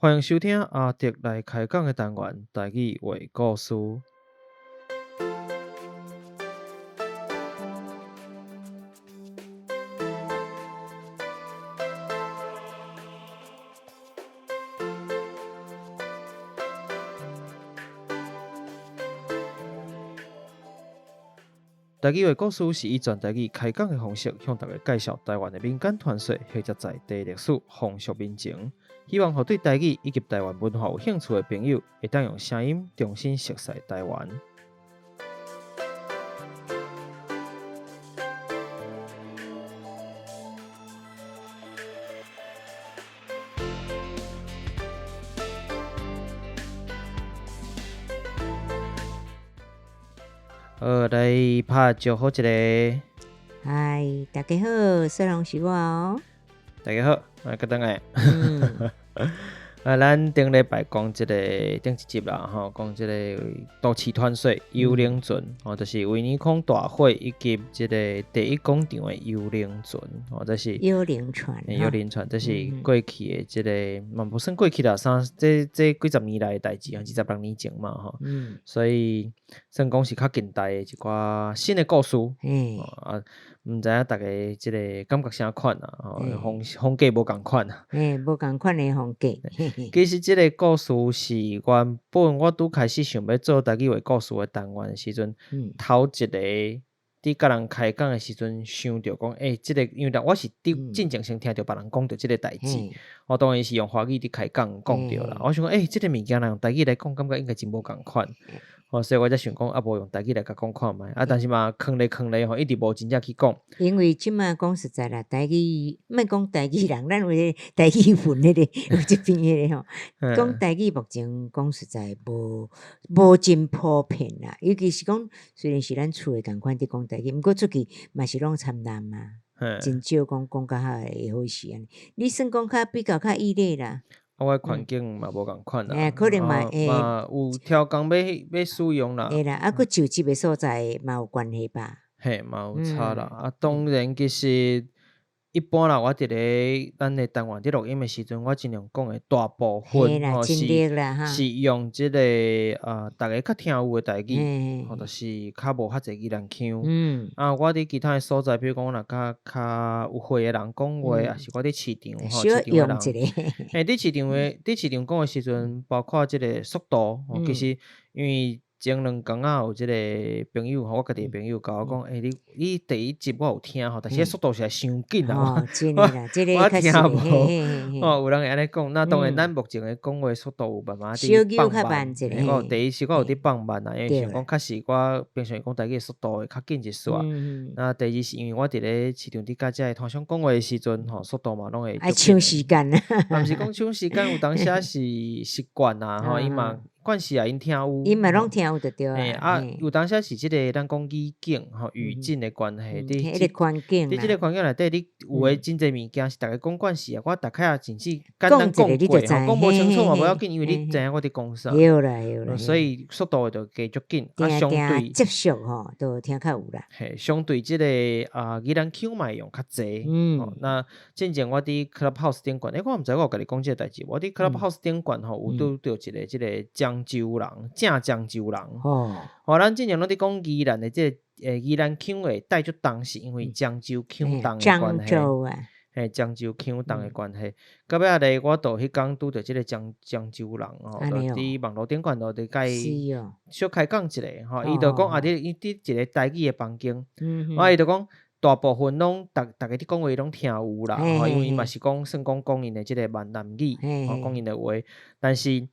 歡迎收聽阿德來開講的單元，台語話故事。台語話故事是以全台語開講的方式，向大家介紹台灣的民間傳說或者在地歷史、風俗民情。希望予對台語以及台灣文化有興趣的朋友，會當用聲音重新熟悉台灣。好，來拍招呼一下。嗨，大家好，雪龍是我哦。大家好，來閣轉來。啊，咱頂禮拜講這個頂一集啦，吼，講這個都市傳說幽靈船，吼，就是威尼孔大火以及這個第一廣場的幽靈船，吼，這是幽靈船，幽靈船，這是過去的這個嘛，無算過去啦，三這這幾十年來的代誌，26年前嘛，吼，所以算講是較近代的一寡新的故事，啊。毋知影逐家這个感覺啥款啊？吼，風風格無仝款啊。嘿，無仝款的風格。其實這个故事是原本我拄開始想欲做台語話故事的單元的時陣，頭一个佇佮人開講的時陣，想著講，欸，這个因為我是佇進前先聽著別人講著這个代誌，我當然是用華語佇開講講著啦。我想講，欸，這个物件若用台語來講，感覺應該真無仝款。吼，所以我才想講，啊，無用台語來共講看覓，啊，但是嘛，囥咧囥咧吼，一直無真正去講。因為這馬講實在啦，台語莫講台語人，咱有彼個台語文彼個有這邊彼個吼，講台語目前講實在無無真普遍啦。尤其是講，雖然是咱厝的仝款佇講台語，毋過出去嘛是攏摻南啊，真少講講較會好勢按呢。你算講較比較較異類啦。啊，我環境嘛無仝款啦，可能嘛會嘛有刁工欲使用啦。會啦，啊，閣就職的所在嘛有關係吧？嘿，嘛有差啦。啊，當然其實一般啦，我佇咧咱的單元佇錄音的時陣，我盡量講的大部分吼是是用這個啊，逐家較聽有的台語，吼，就是較無遐濟宜蘭腔。啊，我佇其他的所在，比如講若較較有歲的人講話，抑是我佇市場吼，市場的人，嘿，佇市場的佇市場講的時陣，包括這個速度，吼，其實因為前兩工仔有這个朋友吼，我家己的朋友共我講，欸，你你第一集我有聽吼，但是彼速度實在傷緊啦，我聽無。哦，有人會按呢講，那當然咱目前的講話速度有慢慢佇放慢。哦，第一是我有佇放慢啦，因為想講確實我平常時講台語的速度會較緊一絲仔。那第二是因為我佇咧市場佇佮這个攤商講話的時陣吼，速度嘛攏會。愛搶時間啊！嘛毋是講搶時間，有當時是習慣啊，吼，伊嘛。慣勢啊，𪜶聽有，𪜶嘛攏聽有就對啊。啊，有當時是這个咱講語境吼，語境的關係。佇彼個環境，佇這个環境內底，你有的真濟物件是逐家講慣勢啊。我逐擺啊，甚至簡單講過，講無清楚嘛無要緊，因為你知影我佇講啥。對啦對啦。所以速度會著加足緊，啊，相對接觸吼，就聽較有啦。嘿，相對這个啊，宜蘭腔嘛會用較濟。嗯。那進前我佇 Clubhouse 頂懸，欸，我毋知我有共你講這个代誌無？我佇 Clubhouse 頂懸吼，有拄著一个這个漳州人，正漳州人。哦，咱之前攏佇講宜蘭的這个，宜蘭腔會帶足重，是因為漳州腔重的關係。嘿，漳州腔重的關係。到尾仔咧，我就彼工拄著這个漳漳州人吼，就佇網路頂懸就佇共伊小開講一下吼，伊就講啊，你伊佇一个台語的房間，啊，伊就講。大部分攏逐逐家佇講話攏聽有啦，吼，因為伊嘛是講算講講𪜶的這个閩南語，吼，講𪜶的話。但是，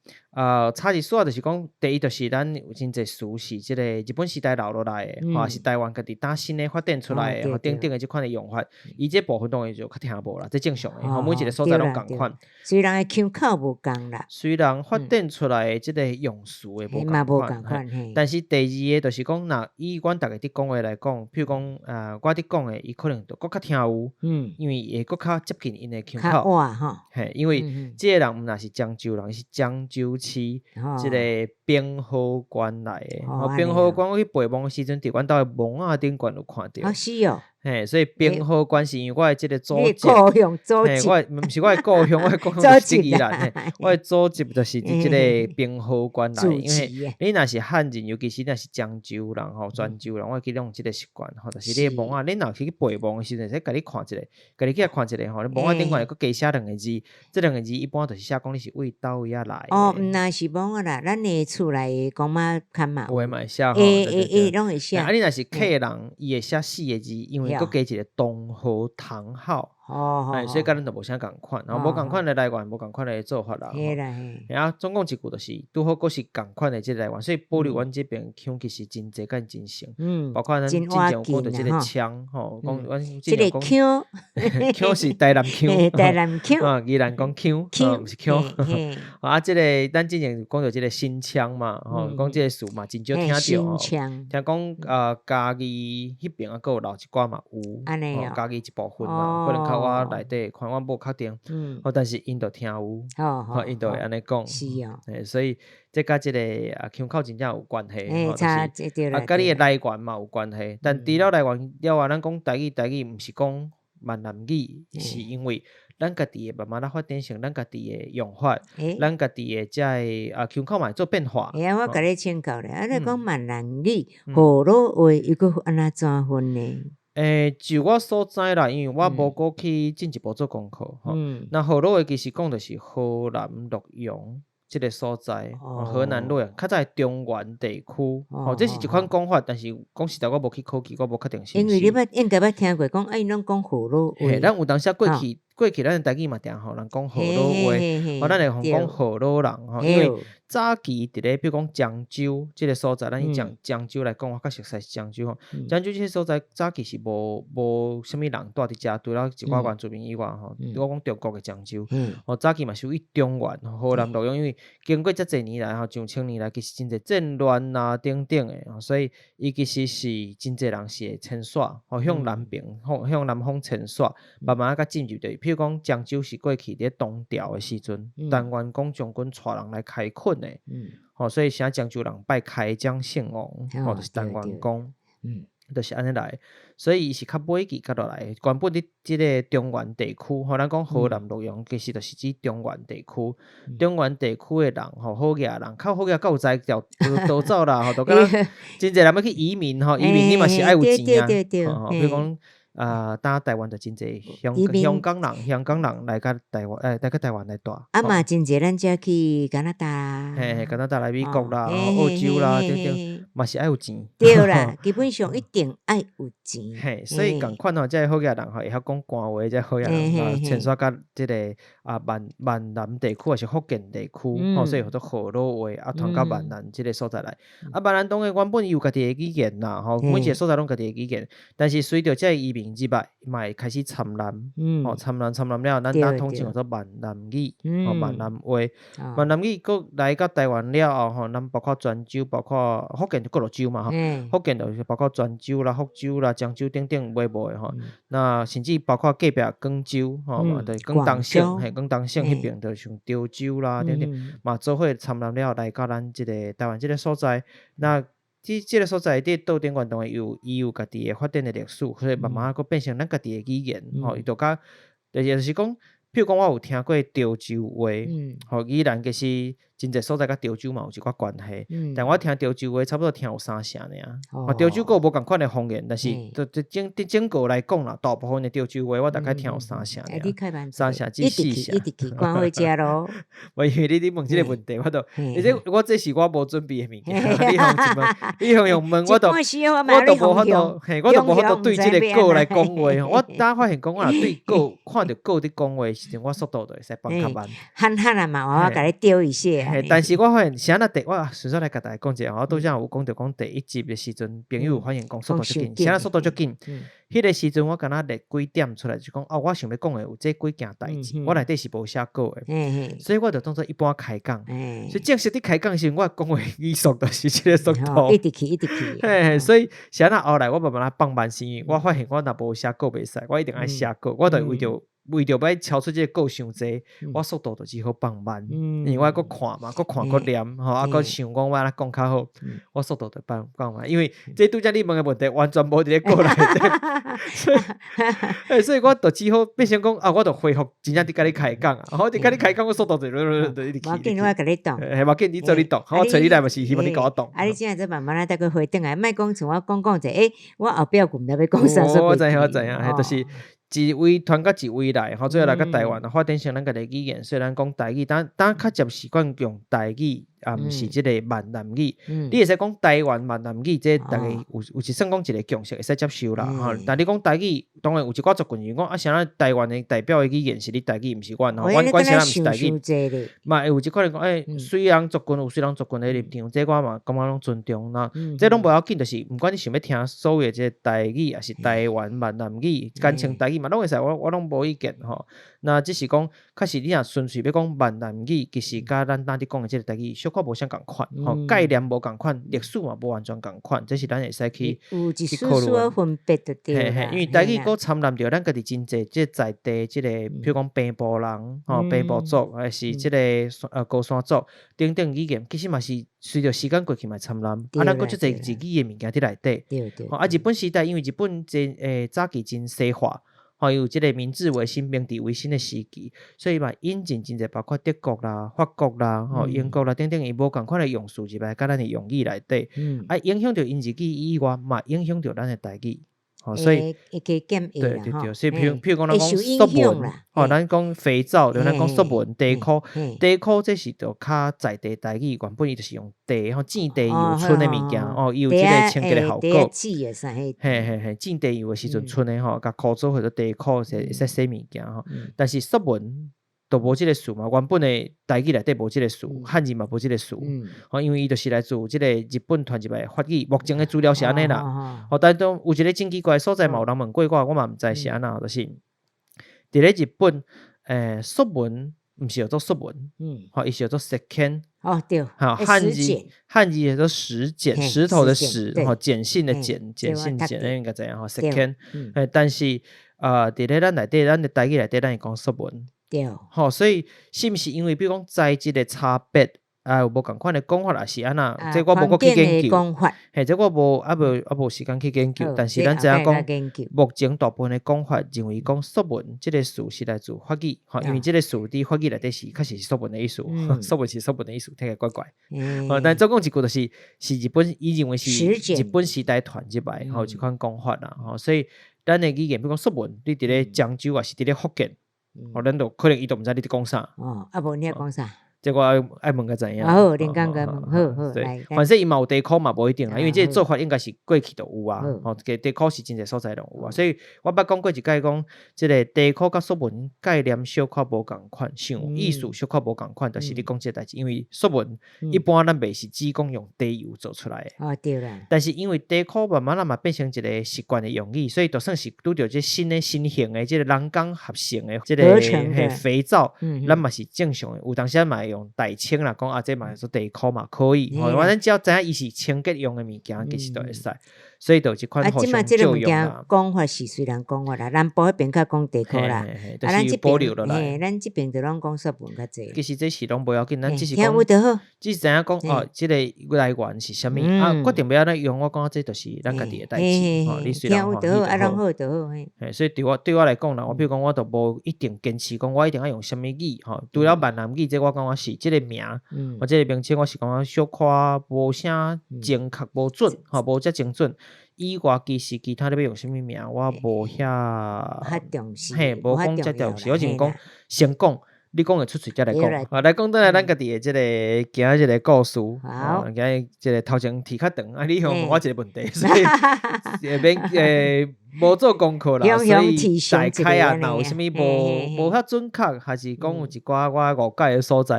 差一絲仔就是講，第一就是咱有真濟詞是這个日本時代留落來的，吼，是台灣家己當新的發展出來的，吼，等等的這款的用法，伊這部分當然就較聽無啦，這正常的，吼，每一个所在攏仝款。雖然腔口無仝啦，雖然發展出來的這个用詞會無仝款，但是第二个就是講，若以阮逐家佇講話來講，譬如講，我佇講的，伊可能就閣較聽有，因為會閣較接近𪜶的腔口。嘿，因為這个人毋若是漳州人，伊是漳州市這个平和縣來的。哦，平和按呢哦。縣我去陪墓的時陣，佇阮兜的墓仔頂懸有看著。哦，是哦。嘿，所以平和縣是因為我的這個祖你的籍，故鄉祖嘿，籍。我的毋是我的故鄉，我的故鄉就是祖籍佇宜蘭，嘿，我的祖籍就是佇這個平和縣來的。因為你若是漢人，尤其是你若是漳州人吼，泉州人，我記攏有這個習慣吼，就是你的墓仔，你若是去陪墓的時陣，會使共你看一下，家己起來看一下吼，你墓仔頂懸會閣加寫兩個字，這兩個字一般就是寫講你是為佗位仔來的。哦，毋但是墓仔啦，咱的厝內的公媽崁嘛有的嘛會寫吼，會對對對。會攏會寫。啊，你若是客人，伊會寫四個字，因為閣加一個東和堂號。哦，所以佮咱就無啥仝款，吼，無仝款的來源，無仝款的做法啦。嘿啦嘿。啊，總共一句就是，拄好閣是仝款的這個來源，所以保留阮這邊腔其實真濟佮真像，包括咱之前有講著這個腔吼，講阮之前講腔，腔是台南腔，台南腔，啊，宜蘭講腔，毋是腔。啊，這個咱之前講著這個新腔嘛，吼，講這個詞嘛，真少聽著吼。聽講啊，嘉義彼爿啊，閣有留一寡嘛有，吼，嘉義一部分嘛，可能較我內底看，我無確定，吼，但是𪜶就聽有，吼，𪜶就會按呢講，是哦，所以這佮這個啊腔口真正有關係，吼，就是啊，佮你的來源嘛有關係。但除了來源了外，咱講台語，台語毋是講閩南語，是因為咱家己的慢慢仔發展成咱家己的用法，咱家己的這个啊腔口嘛會做變化。會啊，我共你請教咧，啊，你講閩南語、河洛話又閣按怎分呢？就我所知啦，因為我無閣去進一步做功課吼。那河洛話其實講就是河南洛陽這個所在，河南洛陽，較早中原地區，吼，這是一款講法，但是講實在，我無去考據，我無確定是毋是。因為你捌應該捌聽過講，啊，𪜶攏講河洛話。咱有當時過去，過去咱的台語嘛定予人講河洛話，吼，咱會予講河洛人，吼，因為早期佇咧，比如講漳州這個所在，咱以漳漳州來講，我較熟悉是漳州吼。漳州這個所在早期是無無啥物人蹛佇遮，除了一寡原住民以外吼。我講中國的漳州，吼，早期嘛是屬於中原、河南洛陽，因為經過遮濟年來吼，上千年來其實真濟戰亂啊等等的，所以伊其實是真濟人是會遷徙，吼，向南邊、向南方遷徙，慢慢仔佮進入著。譬如講漳州是過去佇咧唐朝的時陣，陳元光將軍帶人來開墾的，吼，所以啥漳州人拜開漳聖王，吼，就是陳元光，就是按呢來，所以伊是較尾期較落來。原本佇這個中原地區，吼，咱講河南洛陽，其實就是指中原地區。中原地區的人，吼，好額人，較好額較有才調，就逃走啦，吼，就敢若真濟人欲去移民，吼，移民你嘛是愛有錢啊，吼，比如講。啊，當台灣就真濟香香港人，香港人來佮台灣，來佮台灣來蹛。啊嘛，真濟咱遮去加拿大。嘿嘿，加拿大來美國啦，澳洲啦，等等，嘛是愛有錢。對啦，基本上一定愛有錢。嘿，所以仝款吼，這個好額人吼，會曉講官話，這個好額人遷徙到這個啊閩閩南地區，抑是福建地區，吼，所以號做河洛話，啊，傳到閩南這個所在來。啊，閩南當然原本伊有家己的語言啦，吼，每一個所在攏家己的語言，但是隨著這個移民入來，嘛會開始摻南，吼，摻南摻南了，咱當統稱號做閩南語，吼，閩南話，閩南語閣來到台灣了後，吼，咱包括泉州，包括福建就閣落州嘛，吼，福建就是包括泉州啦、福州啦、漳州等等有的無的吼，那甚至包括隔壁廣州，吼，嘛就是廣東省，嘿，廣東省彼爿就像潮州啦等等，嘛做伙摻南了後來到咱這個台灣這個所在，那這這個所在佇島頂懸當然有伊有家己的發展的歷史，所以慢慢仔閣變成咱家己的語言，吼，伊就較就是講，譬如講我有聽過潮州話，吼，宜蘭其實真濟所在佮潮州嘛有一寡關係，但我聽潮州話差不多聽有三成爾，潮州閣有無仝款的方言，但是就整整個來講啦，大部分的潮州話我大概聽有三成爾，三成至四成。一直去趕火車囉。無因為你你問這個問題，我就，而且我這是我無準備的物件，你予一問，你予用問，我就我就無法度，嘿，我就無法度對這個稿來講話。我當發現講，我若對稿看著稿佇講話的時陣，我速度就會使放較慢。憨憨啊嘛，我共你調一下。但是我發現，啥若第我順續來共大家講一下，我拄才有講著講第一集的時陣，朋友有反映講速度足緊，啥若速度足緊。彼個時陣我敢若列幾點出來，就講哦，我想欲講的有這幾件代誌，我內底是無寫稿的，所以我就當做一般開講。所以正式佇開講時陣，我講話語速就是這個速度。一直去，一直去。嘿，所以啥若後來我慢慢仔放慢，是因為我發現我若無寫稿袂使，我一定愛寫稿，我就為著為著欲超出這個過傷濟，我速度就只好放慢，因為我閣看嘛，閣看閣念，吼，啊，閣想講我按怎講較好，我速度就放慢，因為這拄才你問的問題完全無佇咧過內底，所以我就只好變成講啊，我就恢復真正佇共你開講啊，我佇共你開講，我速度就就一直去。無要緊，我共你擋。嘿，無要緊，你做你擋，我揣你來嘛是希望你共我擋。啊，你這樣子慢慢仔再閣回轉來，莫講像我講講者，欸，我後壁毋知欲講啥。我知影，我知影，嘿，就是一位傳到一位來，吼，最後來到台灣，發展成咱家己語言。雖然講台語，但較捷習慣用台語，啊，毋是這個閩南語。你會使講台灣閩南語，這逐家有一算講一個共識，會使接受啦。吼，但你講台語，當然有一寡族群講啊，啥物台灣的代表的語言是你台語，毋是阮吼，阮啥毋是台語。嘛會有一款人講，欸，雖然族群有雖然族群的立場，這我嘛感覺攏尊重啦。這攏無要緊，就是毋管你想欲聽所謂的這個台語，抑是台灣閩南語，簡稱台語嘛，攏會使，我攏無意見吼。那只是講，確實你若純粹欲講閩南語，其實佮咱當佇講的這個台語小可無啥仝款，吼，概念無仝款，歷史嘛無完全仝款，這是咱會使去去考慮。分別就對。嘿嘿，因為台語閣摻雜著咱家己真濟這在地這個，比如講平埔人，吼，平埔族，還是這個高山族等等語言，其實嘛是隨著時間過去嘛摻雜，啊，咱閣足濟日語的物件佇內底。吼，啊，日本時代因為日本真早期真西化。吼，有這個明治維新、明治維新的時期，所以嘛引進真濟，包括德國啦、法國啦、吼英國啦等等，伊無仝款的用詞入來，佮咱的用語內底，啊，影響著𪜶日語以外，嘛影響著咱的台語。吼，所以對對對，所以譬如講，咱講淑文，吼，咱講肥皂，就咱講淑文茶箍，茶箍這是就較在地台語，原本伊就是用茶吼，煎茶油賰的物件，哦，伊有這個清潔的效果。嘿嘿嘿，煎茶油的時陣賰的吼，共箍做或者茶箍，會使洗物件吼。但是淑文都無這個詞嘛，原本的台語內底無這個詞，漢字嘛無這個詞，吼，因為伊就是來自這個日本傳入來的法語，目前的資料是按呢啦。吼，但當有一個真奇怪的所在嘛，有人問過我，我嘛毋知是按怎，就是佇咧日本，淑文毋是叫做淑文，吼，伊是叫做石鹼。哦，對，好，漢字叫做石鹼，石頭的石，吼，鹼性的鹼，鹼性鹼，你應該知影吼，石鹼。但是佇咧咱內底，咱的台語內底，咱會講淑文。對，吼，所以是毋是因為比如講材質的差別，啊，有無仝款的講法，抑是按怎？這我無閣去研究。嘿，這我無猶無猶無時間去研究。但是咱知影講，目前大部分的講法認為講淑文這個詞是來自法語，吼，因為這個詞佇法語內底是確實是淑文的意思，淑文是淑文的意思，聽起來怪怪。但總講一句就是，是日本伊認為是日本時代傳入來，吼，這款講法啦，吼，所以咱的語言，比如講淑文，你佇咧漳州抑是佇咧福建。哦，咱就可能伊都毋知你佇講啥。哦，啊無你愛講啥？這我愛問才知影。好，恁講個問，好好來。反正伊嘛有茶箍嘛，無一定啦，因為這個做法應該是過去就有啊。吼，這個茶箍是真濟所在攏有啊，所以我捌講過一擺講，這個茶箍佮淑文概念小可無仝款，像意思小可無仝款，就是你講這個代誌，因為淑文一般咱袂是只講用茶油做出來的。哦，對啦。但是因為茶箍慢慢仔嘛變成一個習慣的用語，所以就算是拄著這新的新型的這個人工合成的這個嘿肥皂，咱嘛是正常的，有當時嘛會用代稱啦，講啊，這嘛說茶箍嘛可以，吼，反正只要知影伊是清潔用的物件，其實都會使，所以就這款互相借用啦。講法是雖然講法啦，南部彼邊較講茶箍啦，啊，咱這邊嘿，咱這邊就攏講淑文較濟。其實這是攏無要緊，咱只是講，只是知影講哦，這個來源是啥物啊？決定欲按怎用，我感覺這就是咱家己的代誌。吼，你雖然歡喜就好。嘿，所以對我來講啦，我比如講，我就無一定堅持講，我一定愛用啥物語吼。除了閩南語，這我感覺是這個名，或這個名稱，我是感覺小可無啥精確、無準，吼，無遮精準。以外，其實其他你欲用啥物名，我無遐重視，嘿，無講遮重視。我淨講先講，你講會出喙才來講。啊，來講轉來咱家己的這個今仔日的故事。好，今日這個頭前提較長，啊，你向問我一個問題，所以免無做功課啦，所以大概啊，若有啥物無遐準確，還是講有一寡我誤解的所在，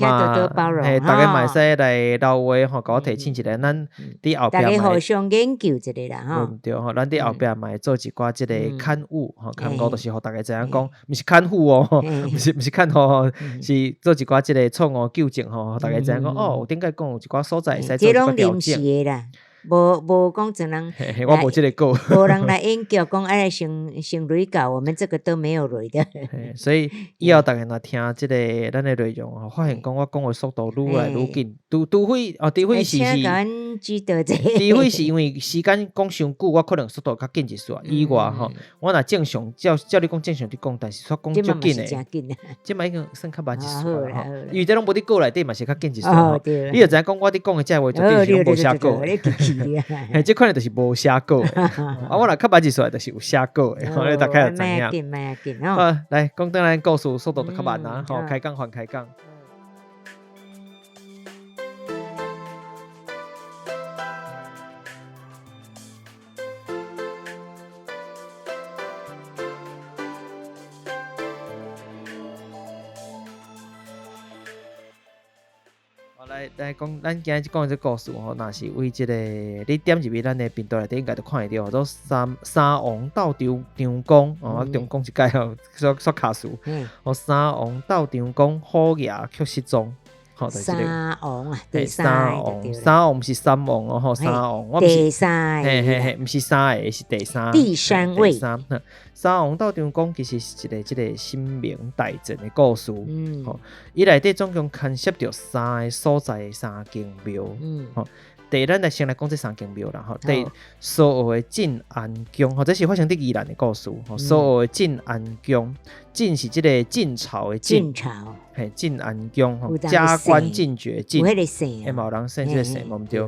嘛，嘿，逐家嘛會使來留話吼，共我提醒一下，咱佇後壁嘛，逐家互相研究一下啦，吼。對吼，咱佇後壁嘛會做一寡這個勘誤吼，勘誤就是予逐家知影講，毋是看護哦，毋是看護，是做一寡這個錯誤糾正吼，予逐家知影講哦，頂擺講有一寡所在會使做一寡調整。無無講一人，我無這個稿，無人來研究講愛來先先累稿，我們這個都沒有累的。所以以後逐家若聽這個咱的內容，發現講我講的速度愈來愈緊，除非哦，除非是是，除非是因為時間講傷久，我可能速度較緊一絲以外吼，我若正常照照你講正常佇講，但是煞講足緊的，這擺已經算較慢一絲吼，因為這攏無佇稿內底嘛是較緊一絲吼。你就知影講我佇講的這話絕對是攏無寫稿。嘿，這款的就是無寫稿的，啊，我若較慢一絲就是有寫稿的，你大概就知影。好，來講轉來故事速度就較慢啦，吼，開講還開講。來來講，咱今日講的這故事吼，若是為這個你點入去咱的頻道內底，應該就看會著，做三三王鬥張張公哦，張公一屆吼，煞煞卡數，哦，三王鬥張公，虎爺卻失蹤。三王啊，第三王，三王毋是三王哦，吼，三王，我毋是，第三，嘿嘿嘿，毋是三個，是第三，第三位。三王鬥張公其實是一個這個神明大戰的故事，嗯，吼，伊內底總共牽涉著三個所在的三間廟，嗯，吼。第一，咱來先來講這三間廟啦，吼。第一，蘇澳的鎮安宮，吼，這是發生佇宜蘭的故事。吼，蘇澳的鎮安宮，晉是這個晉朝的晉，朝，嘿，鎮安宮，吼，加官進爵晉，欸，嘛有人姓這個姓，無毋對。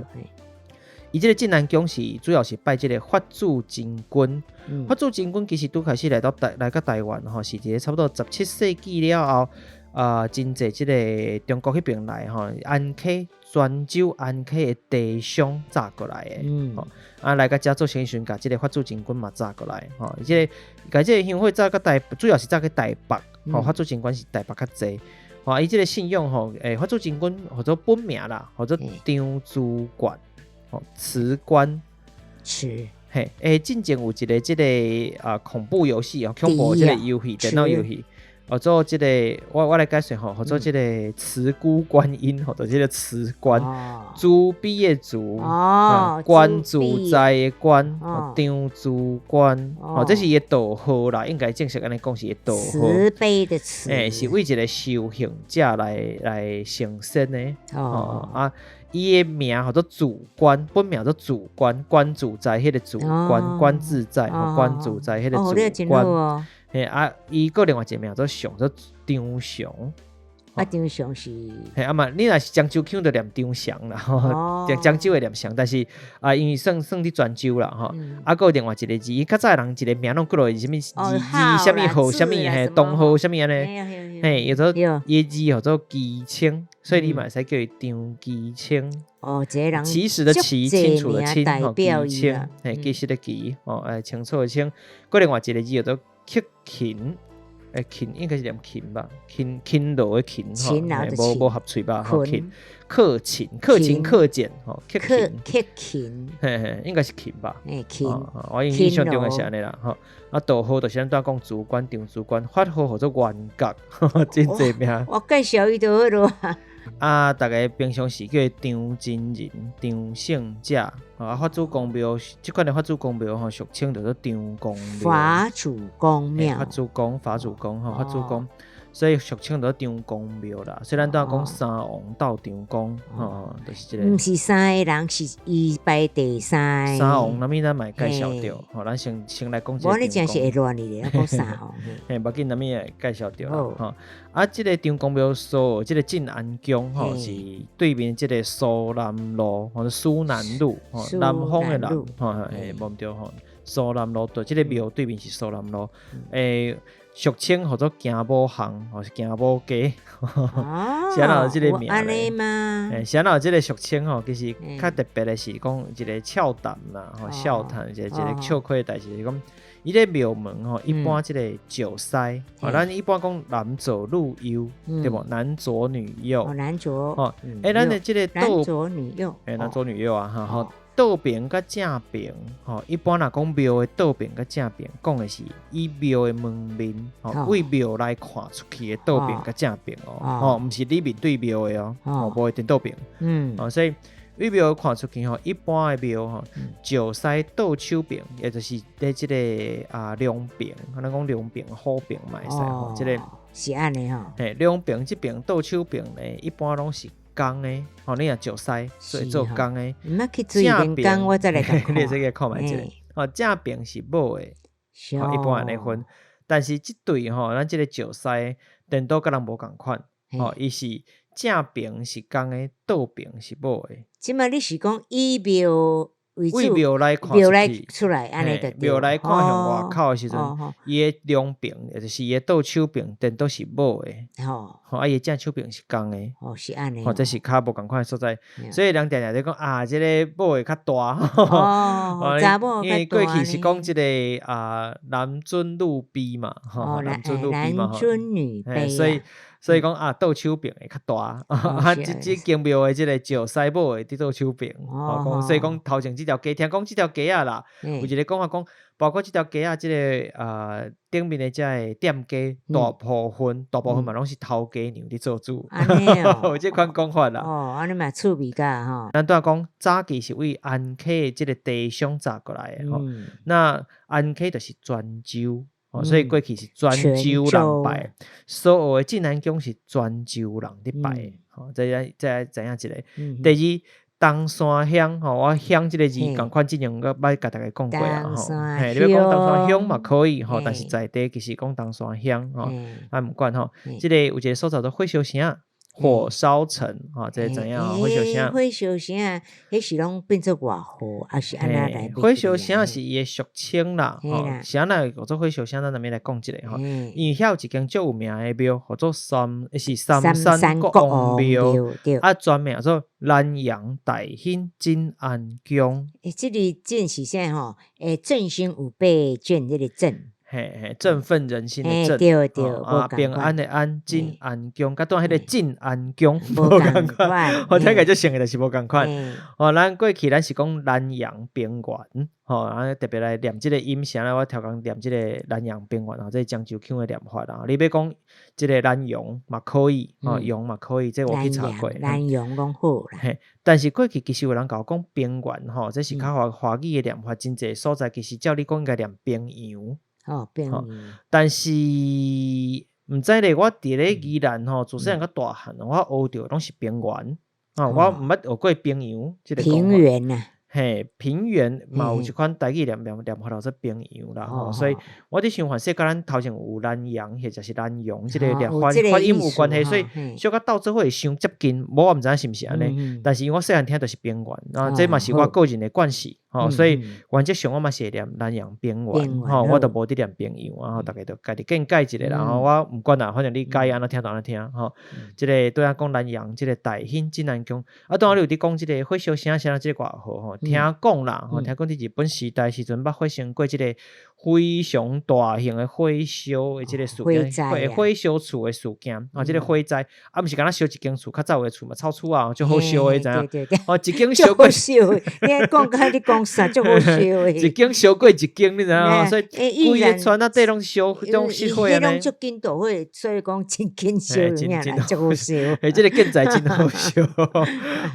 伊這個鎮安宮是主要是拜這個法主真君，法主真君其實拄開始來到台來到台灣，吼，是佇咧差不多17世紀了後，啊，真濟這個中國彼邊來，吼，安溪。泉州安溪的地商紮過來的，嗯，啊來到遮做生意時陣，共這個法主真君嘛紮過來，吼，這個共這個香火紮到台，主要是紮去台北，吼，法主真君是台北較濟，吼，伊這個信仰吼，欸，法主真君號做本名啦，號做張慈觀，吼，慈觀，慈，嘿，欸，進前有一個這個啊恐怖遊戲哦，恐怖這個遊戲，電腦遊戲。號做這個，我來解釋吼，號做這個慈姑觀音，號做這個慈觀，慈悲的慈，觀自在的觀，張慈觀，吼，這是伊的道號啦，應該正式按呢講是伊的道號。慈悲的慈，欸，是為一個修行者來來成仙的，哦啊，伊的名號做慈觀，本名做慈觀，觀自在彼個慈觀，觀自在，觀自在彼個慈觀。嘿啊，伊閣另外一個名做祥，做張祥。啊，張祥是。嘿啊嘛，你若是漳州腔就念張祥啦，吼，漳州會念祥，但是啊，因為算算佇泉州啦，吼。啊，閣有另外一個字，伊較早的人一個名攏叫落是啥物字字，啥物號，啥物嘿，東號，啥物按呢？嘿，伊做伊字號做基清，所以你嘛會使叫伊張基清。哦，這個人。其實的其，清楚的清，吼，基清，嘿，其實的其，吼，哎，清楚的清。閣另外一個字叫做。克勤，欸，勤應該是念勤吧，勤勤勞的勤吼，無無合喙吧？吼，勤，克勤，克勤克儉，吼，克勤，克勤，嘿嘿，應該是勤吧？欸，勤，我印象中是按呢啦，吼，啊，道號就是咱拄仔講慈觀，張慈觀，法號號做圓覺，真濟名。我介紹伊就好囉。啊，逐家平常時叫伊張真人、張聖者，啊，法主公廟，這款的法主公廟吼，俗稱叫做張公廟。法主公廟。法主公，法主公，吼，法主公。所以俗稱做張公廟啦。雖然拄仔講三王鬥張公，吼，就是這個。毋是三个人，是伊排第三个。三王，啥物咱嘛會介紹著，吼，咱先先來講這個。無你真是會亂哩咧，講三王。嘿，無要緊，啥物會介紹著啦，吼。啊，這個張公廟所這個鎮安宮，吼，是對面這個蘇南路，或者蘇南路，吼，南方的南，吼，嘿，無毋對吼，蘇南路對，這個廟對面是蘇南路，欸。俗稱號做驚某巷，或是驚某街，是按怎有這個名咧？欸，是按怎有這個俗稱吼？其實較特別的是講一個俏談啦，吼，笑談一個一個笑詼的代誌，是講伊咧廟門吼，一般這個石獅，吼，咱一般講男左女右，對無？男左女右，男左，吼，欸，咱的這個男左女右，欸，男左女右啊，哈，倒爿佮正爿，吼，一般若講廟的倒爿佮正爿，講的是以廟的門面，吼，對廟來看出去的倒爿佮正爿哦，吼，毋是你面對廟的哦，吼，無一定倒爿，嗯，哦，所以為廟看出去吼，一般的廟吼，石獅倒手爿，也就是佇這个啊兩爿，咱講兩爿好爿嘛會使吼，這个是按呢吼。嘿，兩爿這爿倒手爿咧，一般攏是公的，吼，你若石獅所以做公的。毋捌去注意連工，我再來共看。你會使去看覓一下。吼，正爿是母的，吼，一般按呢分。但是這對吼，咱這个石獅顛倒佮人無仝款，吼，伊是正爿是公的，倒爿是母的。這擺你是講以廟為主，廟來看廟來出來，按呢就對。廟來看向外口的時陣，伊的兩爿，也就是伊的倒手爿，顛倒是母的。吼，啊，伊的正手爿是公的。哦，是按呢。吼，這是較無仝款的所在，所以人定定咧講啊，這个母的較大。哦，查某因為過去是講這个啊，男尊女卑嘛，吼，男尊女卑嘛，男尊女卑，所以講啊，倒手爿會較大，啊，這間廟的這个石獅母的佇倒手爿，吼，所以講頭前這條街，聽講這條街仔啦，有一个講法講，包括這條街仔，這个啊頂面的這个店家，大部分大部分嘛攏是頭家娘佇做主，有這款講法啦。哦，按呢嘛趣味甲吼。咱拄仔講早期是為安溪的這个地方紮過來的吼，那安溪就是泉州。所以過去是泉州人拜，所有的鎮安宮是泉州人佇拜的，吼，這這知影一个。第二，東山鄉，吼，我鄉這个字仝款之前我捌共大家講過啊，吼，嘿，你欲講東山鄉嘛可以，吼，但是在地其實講東山鄉，吼，啊毋管吼，這个有一个所在叫火燒城。火燒城，吼，這個知影？火燒城，火燒城，彼是攏變做外號，抑是按怎來？火燒城是伊的俗稱啦，吼，是按怎叫做火燒城？咱後面來講一下吼。因為遐有一間足有名的廟，叫做三，是三山國王廟，啊，全名做南陽大興鎮安宮。欸，這个鎮是啥吼？欸，振興有八卷，這个振。嘿嘿，振奮人心的振，對對，啊，平安的安，鎮安宮，佮拄彼个鎮安宮無仝款，我聽起來足像的，但是無仝款。哦，咱過去咱是講南陽平原，吼，啊特別來念這个音聲咧，我頭工念這个南陽平原，吼，這是漳州腔的念法啦。你欲講這个南陽嘛可以，吼，陽嘛可以，這我去查過。南陽攏好啦。嘿，但是過去其實有人共我講平原，吼，這是較華華語的念法，真濟所在其實照你講應該念平陽。哦，平陽。但是毋知咧，我佇咧宜蘭吼，自細漢到大漢，我學著攏是平原，啊，我毋捌學過平陽這個平原啊。嘿，平原嘛有一款台語念念念法叫做平陽啦，吼，所以我佇想，凡勢佮咱頭前有南陽或者是南陽這个念法發音有關係，所以小可鬥做伙會傷接近，無我毋知影是毋是按呢，但是因為我細漢聽著是平原，啊，這嘛是我個人的慣勢，吼，所以原則上我嘛是會念南陽平原，吼，我都無佇念平陽，啊，逐家就家己見解一下啦，吼，我毋管啦，反正你喜歡按怎聽就按怎聽，吼，這个對我講南陽這个大興鎮安宮，啊，當然你有佇講這个火燒城啥這个外號，吼。聽講啦，吼，聽講佇日本時代時陣，捌發生過這个非常大型的火燒的這个事件，火燒厝的事件，啊，這个火災，啊，毋是干焦燒一間厝，較早有的厝嘛，草厝啊，足好燒的，知影？哦，一間燒過，燒，你講甲你講啥，足好燒的，一間燒過一間，你知影？所以規个村仔底攏燒，攏失火按呢。彼攏足緊導火，所以講真緊燒，有影啦，足好燒。欸，這个建材真好燒，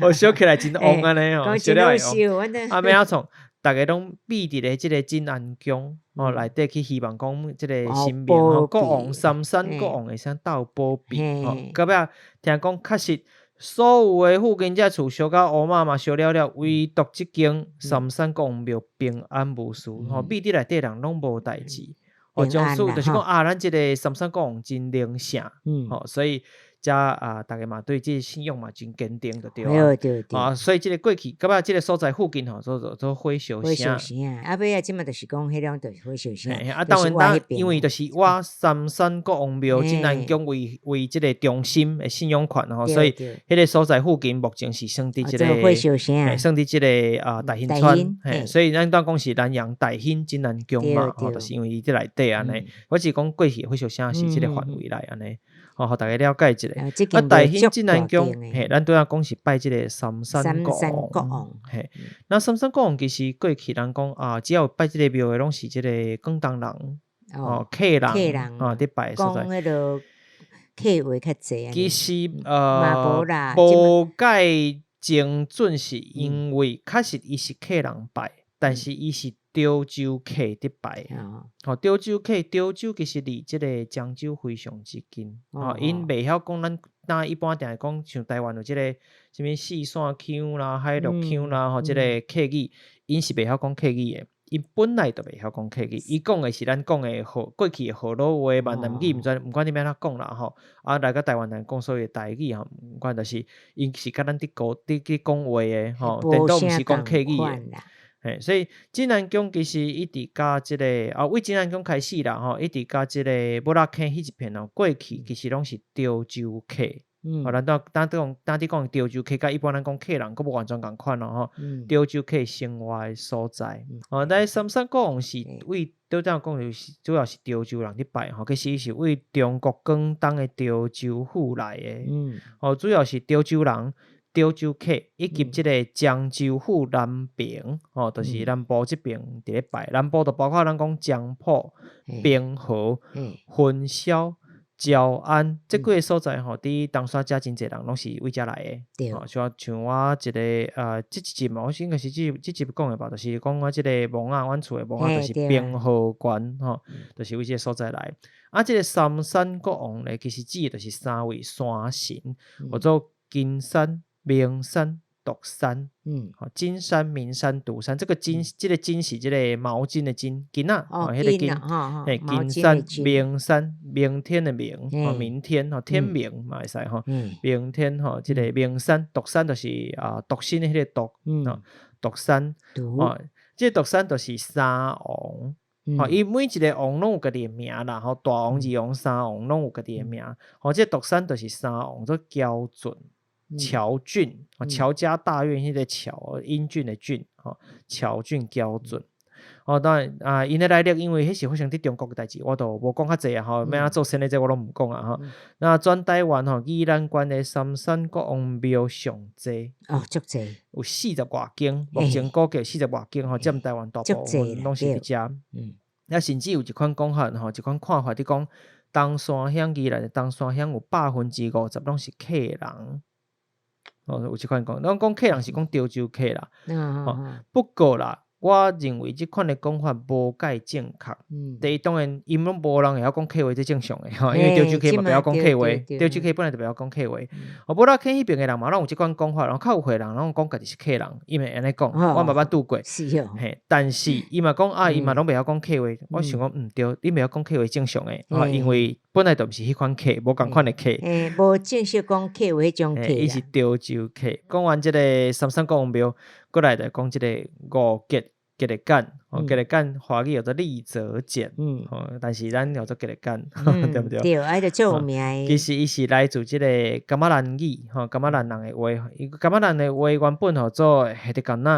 哦，燒起來真旺按呢吼，燒了會旺。啊，欲按怎創？逐家攏秘佇咧這个鎮安宮吼內底去，希望講這个神明吼，國王三山國王會使鬥保庇吼。到尾聽講確實，所有的附近這厝燒甲烏麻麻燒了了，唯獨這間三山國王廟平安無事吼，秘佇內底人攏無代誌。哦，從此就是講啊，咱這个三山國王真靈聖，吼，所以。遮啊，逐家嘛對這个信仰嘛真堅定，就對啊。對對。啊，所以這个過去，到尾這个所在附近吼，做做做火燒城。火燒城啊，尾仔這馬就是講彼種就是火燒城。啊，當然當，因為就是倚三山國王廟鎮安宮為為這个中心的信仰群吼，所以彼个所在附近目前是算佇這个火燒城，算佇這个啊大興村。嘿，所以咱當講是南陽大興鎮安宮嘛，吼，就是因為伊佇內底按呢。我是講過去火燒城是這个範圍內按呢。吼，予大家了解一下。啊，大興鎮安宮，嘿，咱拄仔講是拜這个三山國王，嘿。那三山國王其實過去人講啊，只要有拜這個廟的，攏是這個廣東人，哦，客人，哦，佇拜的所在。講彼个客話較濟。其實無蓋。精準是因為確實伊是客人拜，但是伊是潮州客佇拜。吼，潮州客，潮州其實離這个漳州非常之近。吼，𪜶袂曉講咱若一般定會講像台灣有這个啥物四線腔啦、海陸腔啦，吼，這个客語，𪜶是袂曉講客語的。𪜶本來就袂曉講客語，伊講的是咱講的河過去的河洛話、閩南語，毋知毋管你欲按怎講啦吼。啊，來到台灣人講所謂的台語吼，毋管就是𪜶是佮咱佇講佇去講話的吼，顛倒毋是講客語的。嘿，所以鎮安宮其實一直佮這个啊，為鎮安宮開始啦吼，一直佮這个蜊仔坑彼一片哦，過去其實攏是潮州客。吼，咱當當講當佇講潮州客，佮一般咱講客人，閣無完全仝款咯吼。潮州客生活的所在，吼，但三山國王是為拄才講就是主要是潮州人佇拜吼，其實伊是為中國廣東的潮州府來的。吼，主要是潮州人、潮州客以及這个漳州府南平，吼，就是南部這爿佇咧拜。南部就包括咱講漳浦、平和、雲霄、潮安這幾个所在吼，佇東山遮真濟人攏是為遮來的。吼，像像我一个這一集嘛，我應該是這這集講的吧，就是講我這个墓仔，阮厝的墓仔就是平和縣吼，就是為這个所在來。啊，這个三山國王咧，其實指的就是三位山神，叫做金山、明山、獨山。吼，金山、明山、獨山，這个金，這个金是這个毛巾的巾，巾仔，吼，彼个巾，嘿，金山、明山、明天的明，吼，明天，吼，天明嘛會使吼，明天吼，這个明山、獨山就是啊，獨身的彼个獨，吼，獨山，吼，這個獨山就是三王，吼，伊每一个王攏有家己的名啦，吼，大王、二王、三王攏有家己的名，吼，這個獨山就是三王，做喬俊。喬俊，喬家大院彼个喬，英俊的俊，吼，喬俊、喬俊，哦，當然啊，𪜶的來歷，因為彼是發生佇中國的代誌，我就無講較濟啊，吼，欲按怎做生理這我攏毋講啊，吼。那全台灣吼，宜蘭縣的三山國王廟上濟，哦，足濟，有四十外間，目前估計四十外間，吼，佔台灣大部分攏是佇遮。啊，甚至有一款講法，吼，一款看法，佇講東山鄉宜蘭的東山鄉有50%攏是客人。哦，有這款講，攏講客人是講潮州客啦。哦，不過啦，我認為這款的講法無蓋正確。第一，當然，𪜶攏無人會曉講客話，這正常的吼，因為潮州客嘛袂曉講客話，潮州客本來就袂曉講客話。哦，無啦，坑彼爿的人嘛，攏有這款講法，然後較有歲人攏講家己是客人，伊嘛會按呢講，我嘛捌拄過。嘿，但是伊嘛講啊，伊嘛攏袂曉講客話。我想講，毋對，你袂曉講客話正常的，吼，因為本來就毋是彼款客，無仝款的客。欸，無正式講客話彼種客。伊是潮州客。講完這个三山國王廟，過來就講這个五結吉利簡，哦，吉利簡華語叫做立澤簡，吼，但是咱叫做吉利簡，對毋對？對，啊，就足有名的。其實伊是來自這个噶瑪蘭語，吼，噶瑪蘭人的話，伊噶瑪蘭的話原本號做彼得干人。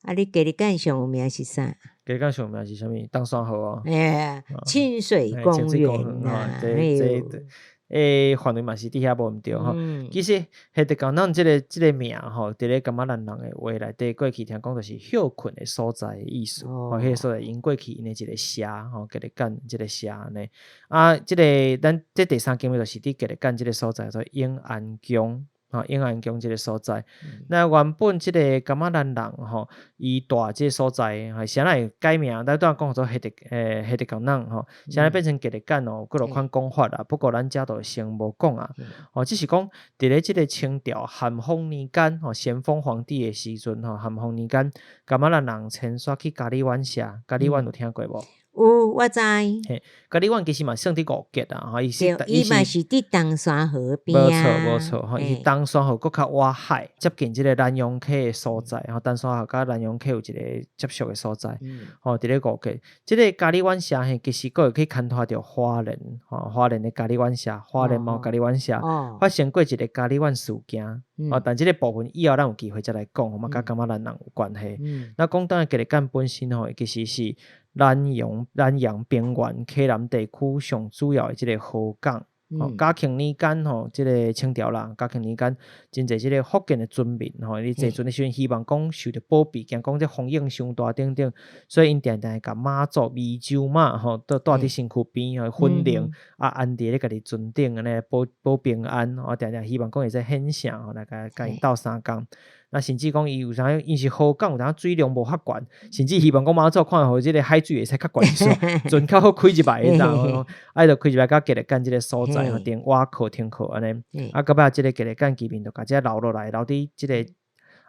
啊，你吉利簡上有名是啥？吉利簡上有名是啥物？東山河哦。欸，清水公園啊，對對對。欸，範圍嘛是佇遐無毋對吼。其實彼得干咱這个這个名吼，佇咧噶瑪蘭人的話內底，過去聽講就是歇睏的所在的意思。吼，彼个所在𪜶過去𪜶的一個社吼，吉利簡這个社按呢。啊，這个咱這第三間廟就是佇吉利簡這个所在，叫做永安宮。吼，永安宮這个所在，那原本這个噶瑪蘭人吼，伊蹛這个所在，係啥會改名？咱拄仔講做彼得彼得干人吼，啥會變成吉利簡哦？有幾落款講法啦。不過咱遮就先無講啊。吼，只是講佇咧這个清朝咸豐年間，吼，咸豐皇帝的時陣吼，咸豐年間，噶瑪蘭人遷徙去加里灣社，加里灣有聽過無？有，我知。嘿，加里灣其實嘛算佇五結啊，吼，伊是伊嘛是佇東山河邊啊。無錯無錯，吼，伊是東山河閣較倚海，接近這个南陽溪的所在，吼，東山河佮南陽溪有一个接觸的所在，吼，佇咧五結，這个加里灣社嘿，其實閣會去牽拖著花蓮，吼，花蓮的加里灣社，花蓮嘛有加里灣社，發生過一个加里灣事件，哦，但這个部分以後咱有機會再來講，嘛佮噶瑪蘭人有關係。那講到吉利簡本身吼，其實是南陽南陽平原溪南地區上主要的這个河港，吼，嘉慶年間吼，這个清朝啦，嘉慶年間真濟這个福建的船民吼，伊坐船的時陣希望講受著保庇，驚講這風湧傷大等等，所以𪜶定定會共媽祖湄洲媽吼，蹛佇身軀邊吼，魂靈啊安佇咧家己船頂按呢保保平安，吼，定定希望講會使顯聖吼，來共共𪜶鬥相共。那甚至講伊有啥，因是河港有當水量無遐懸，甚至希望講媽祖看予這个海水會使較懸，船較好開入來，你知無？啊，就開入來到吉列干這个所在吼，停倚靠停靠按呢。啊，到尾這个吉列干居民就共這留落來，留佇這个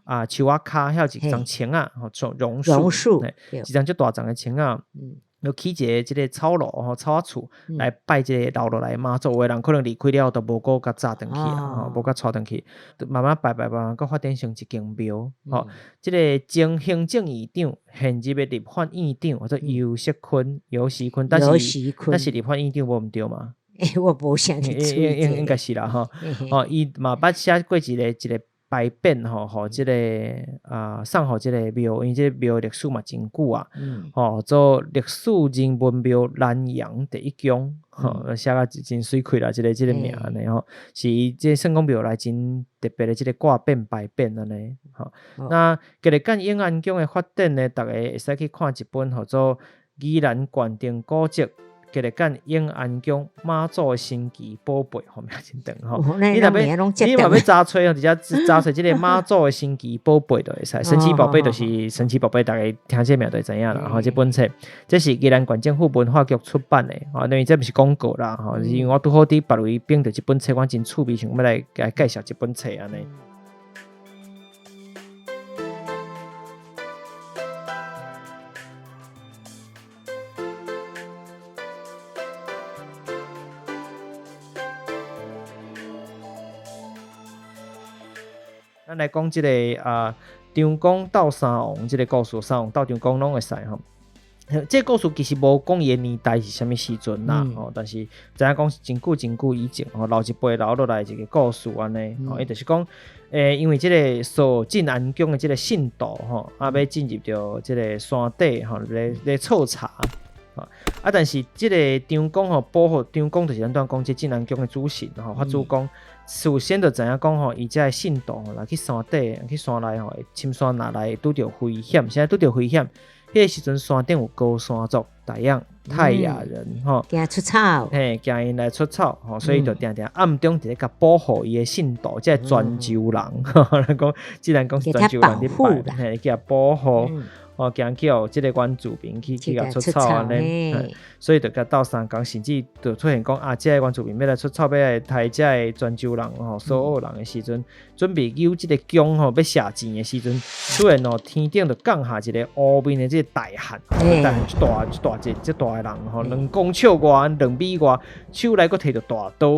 啊樹仔跤遐有一叢青仔吼，榕樹，一叢足大叢的青仔。就起一个這个草樓吼，草仔厝來拜這个留落來媽祖。有的人可能離開了後，就無閣共紮轉去啊，無閣帶轉去，慢慢拜拜拜，閣發展成一間廟。吼，這个前行政院長，現任的立法院長，叫做游錫堃，游錫堃，但是立法院長無毋對嘛？欸，我無啥去注意。應該是啦，吼。哦，伊嘛捌寫過一个牌匾吼，予這个啊送予這个廟，因為這个廟歷史嘛真久啊，吼做歷史人文廟南陽第一宮，吼寫甲真媠氣啦，這个名按呢吼，是伊這算講廟內真特別的這个掛匾牌匾按呢，吼。那吉列干永安宮的發展呢，逐家會使去看一本號做《宜蘭縣定古蹟》。吉列干永安宮媽祖的神奇寶貝，吼名真長吼。你若欲，你若欲查揣吼，直接查揣這个媽祖的神奇寶貝就會使。神奇寶貝就是神奇寶貝，逐家聽這名就會知影啦。吼，這本冊這是宜蘭縣政府文化局出版的，吼，因為這毋是廣告啦，吼，是因為我拄好佇別位反著這本冊，我真趣味，想欲來共介紹這本冊按呢。咱來講這个啊，張公鬥三王這个故事，三王鬥張公攏會使吼。這个故事其實無講伊的年代是啥物時陣啦，吼，但是知影講是真久真久以前吼，老一輩留落來一个故事按呢，吼，伊就是講，因為這个數鎮安宮的這个信徒吼，啊，欲進入著這个山底吼，咧採茶，啊，但是這个張公吼保護張公，就是咱拄講這鎮安宮的主神吼，法主公。事先就知影講吼，伊這个信徒吼，若去山底、去山內吼，深山若來會拄著危險，啥拄著危險？彼个時陣山頂有高山族、大樣泰雅人吼，驚出草，嘿，驚𪜶來出草吼，所以就定定暗中佇咧共保護伊的信徒，這个泉州人，咱講既然講是泉州人佇拜，嘿，去共保護。哦，驚去予這个原住民去共出草按呢，所以就共鬥相共，甚至就出現講啊，這个原住民欲來出草，欲來刣這个泉州人吼，蘇澳人的時陣，準備揪這个弓吼，欲射箭的時陣，突然哦，天頂就降下一个烏面的這个大漢，大漢這大這大隻這大的人吼，2公尺外，2米外，手內閣提著大刀，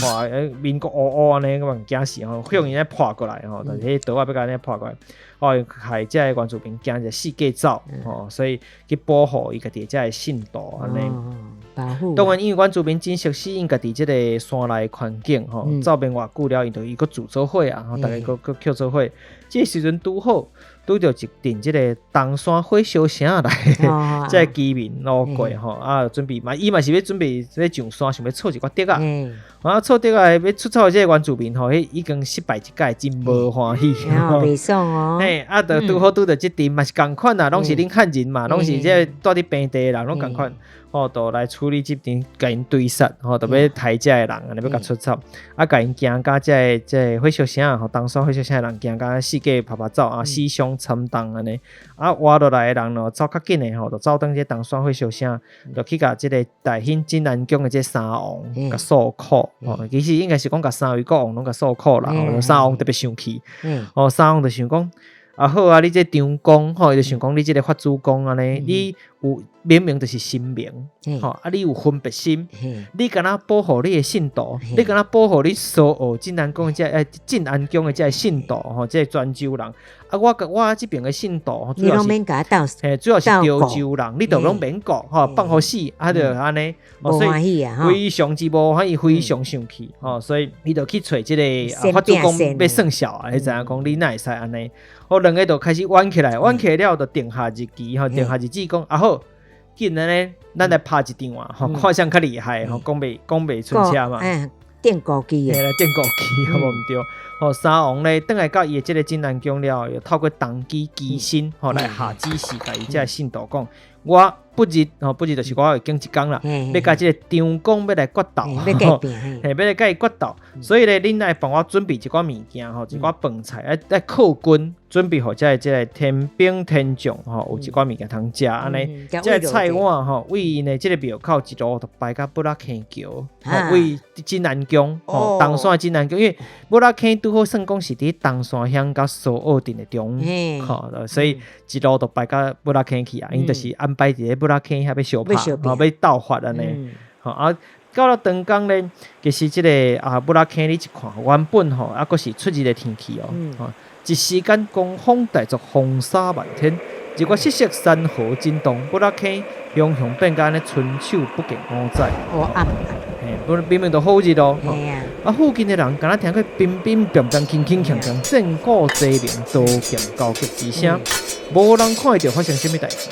哇，面閣烏烏按呢，我驚死吼，向𪜶咧撲過來吼，但是彼刀仔欲共𪜶撲過來。哦，害這个原住民驚就四界走，吼，所以去保護伊家己這个信徒按呢。保護。當然，因為原住民真熟悉𪜶家己這个山內環境，吼，走變偌久了，𪜶就伊閣住做伙啊，吼，逐家閣閣抾做伙。這个時陣拄好拄著一陣這个東山火燒城來，這个居民路過吼，啊，準備嘛，伊嘛是欲準備欲上山，想欲採一寡竹仔，啊，採竹仔欲出草的這个原住民吼，彼已經失敗一擺，真無歡喜，袂爽哦。嘿，啊，就拄好拄著這陣嘛是仝款啊，攏是恁漢人嘛，攏是這個住佇平地的人，攏仝款。吼，就來處理這陣，共𪜶追殺，吼，就欲刣這个人，按呢欲共出草，啊，共𪜶驚甲這个這个火燒城，吼，東山火燒城的人驚甲四界趴趴走啊，死傷慘重按呢，啊，活落來的人咯，走較緊的吼，就走轉這東山火燒城，就去共這个大興鎮安宮的這三王共訴苦，吼，其實應該是講共三位國王攏共訴苦啦，吼，三王特別生氣，吼，三王就想講。啊好啊，你這張公吼，伊就想講你這个法主公按呢，你有明明就是神明，吼啊，你有分別心，你敢若保護你的信徒，你敢若保護你所有鎮安宮的這个鎮安宮的這个信徒吼，這个泉州人，啊我我這邊的信徒，主要是嘿，主要是潮州人，你都攏免顧吼，放予死，啊就按呢，所以非常之無歡喜，非常生氣吼，所以伊就去揣這个法主公欲算數啊，伊知影講你哪會使按呢？哦，兩个就開始冤起來，冤起來了就定下日期，吼，定下日子講啊好，緊按呢，咱來拍一場啊，吼，看誰較厲害，吼，講袂講袂出車嘛。定高機，嘿來定高機，好無毋對？吼，三王咧，轉來到伊的這个鎮安宮了後，又透過童乩乩身吼來下指示，共伊這个信徒講，我不日吼，不日就是我會經一工啦，欲共這个張公欲來決鬥，嘿，欲來共伊決鬥，所以咧，恁愛幫我準備一寡物件吼，一寡飯菜，愛愛犒軍，準備予這个天兵天將吼，有一寡物件通食按呢，這个菜碗吼，為𪜶的這个廟口一路就排到布拉坑橋，吼，為鎮安宮吼，東山鎮安宮，因為布拉坑拄好算講是佇東山鄉佮蘇澳鎮的中，吼，所以一路就排到布拉坑去啊，𪜶就是安排佇咧布拉坑遐欲相拍，吼，欲鬥法按呢，吼啊，到了當工咧，其實這个啊布拉坑你一看，原本吼猶閣是出日的天氣哦，吼，一時間狂風大作，風沙漫天，日月失色，山河震動，布拉坑雄雄變甲按呢伸手不見五指，嘿，本明明都好日咯，啊，附近的人敢若聽過乒乒乓乓、鏗鏗鏘鏘、戰鼓齊鳴、刀劍交擊之聲，無人看會著發生啥物代誌。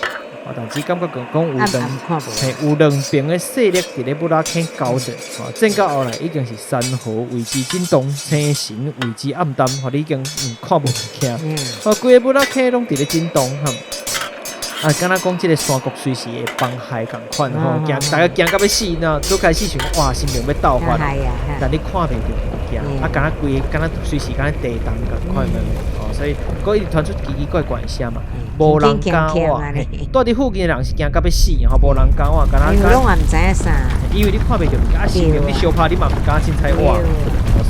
但只感覺講有兩，嘿，有兩邊的勢力佇咧布拉坑交戰，吼，戰到後來已經是山河為之震動，星辰為之暗淡，吼，你已經看無物件，吼，規个布拉坑攏佇咧震動，吼，啊，敢若講這个山谷隨時會崩海仝款，吼，驚，大家驚甲欲死呢，都開始想哇，神明欲鬥法，但你看袂著物件，啊，敢若規个，敢若隨時敢若地動仝款，哦，所以閣一直傳出奇奇怪怪的聲嘛。無人敢活，蹛佇附近的人是驚甲欲死，吼，無人敢活，敢若。因為攏嘛毋知影啥。因為你看袂著物件，啊，神明你相拍，你嘛毋敢凊彩活，